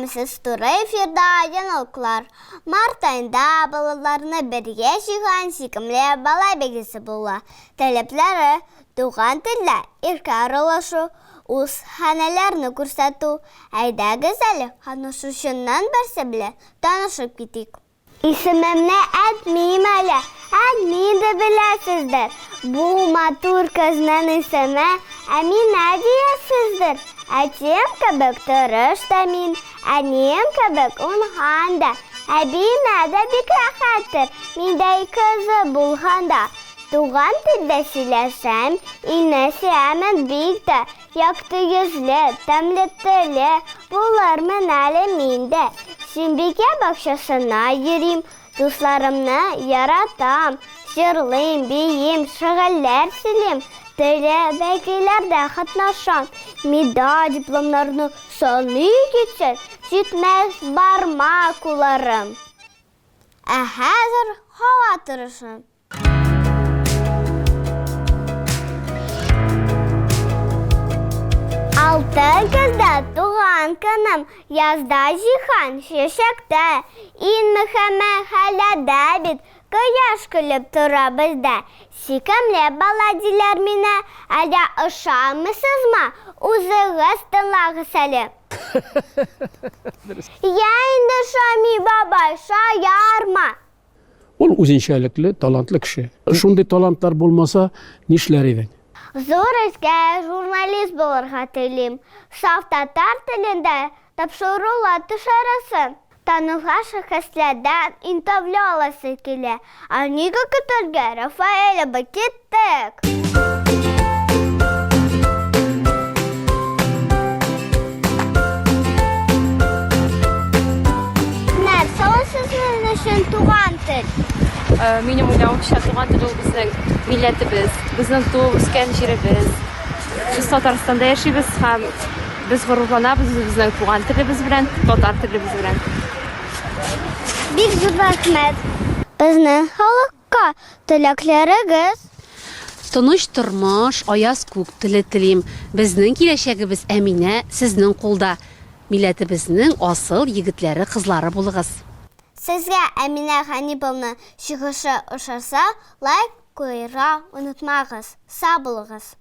Исәнмесез, туры эфирда Яңалыклар. Март аенда балаларны бергә җыйган Сөйкемле бала бәйгесе була. Таләпләре, туган телдә иркә аралашу, үз һәнәләрне күрсәтү. Әйдәгез әле, катнашучының берсе белән танышып китик. Исемемне әйтмим әле, әйтми дә беләсездер. Бу матур кызның исеме Әминә диясездер. Әтием кебек тырыш та мин, әнием кебек уңган да. Әбиемә дә бик рәхәттер, миндәй кызы булганда. Туган телдә сөйләшәм, илне сөямен бик тә. Якты йөзле, тәмле телле булырмын әле мин дә. Сөембикә бакчасына йөрим, дусларымны яратам. Җырлыйм, биим, шөгыльләр сөйлим, төрле бәйгеләрдә катнашам. Медаль, дипломнарны саный китсәң, җитмәс бармак кулларым. Ә хәзер һава торышы. Алтын көздә туган көнем, язда җиһан чәчәктә. Иң мөхәммә хәләдә бит, кояш көлеп тора бездә. Сөйкемле бала диләр мине, әллә ышанмыйсызмы? Үзегез тыңлагыз әле. Я инде, Шами бабай, шаярма. Ул үзенчәлекле, талантлы кеше. Шундый талантлар булмаса, нишләр идең? Зур эшкә журналист булырга телим. Саф татар телендә тапшырулар төшерәсем, танылган шәхесләрдән интервью аласы килә. Ә нигә көтәргә, Рафаэль абый, киттек! Нәрсә ул сезнең өчен туган тел? Э, минем уйлавымча, туган тел ул безнең милләтебез, безнең туып үскән җиребез. Без Татарстанда яшибез һәм без горурланабыз үзебезнең туган телебез белән, татар телебез белән. Бик зур рәхмәт. Безнең халык Ка, теләкләрегез. Тыныч тормыш, аяз күк теле телим. Безнең киләчәгебез, Әминә, сезнең кулда. Милләтебезнең асыл егетләре, кызлары булыгыз. Сезгә Әминә Хәниповның чыгышы ошаса, лайк куерга онытмагыз. Сау булыгыз!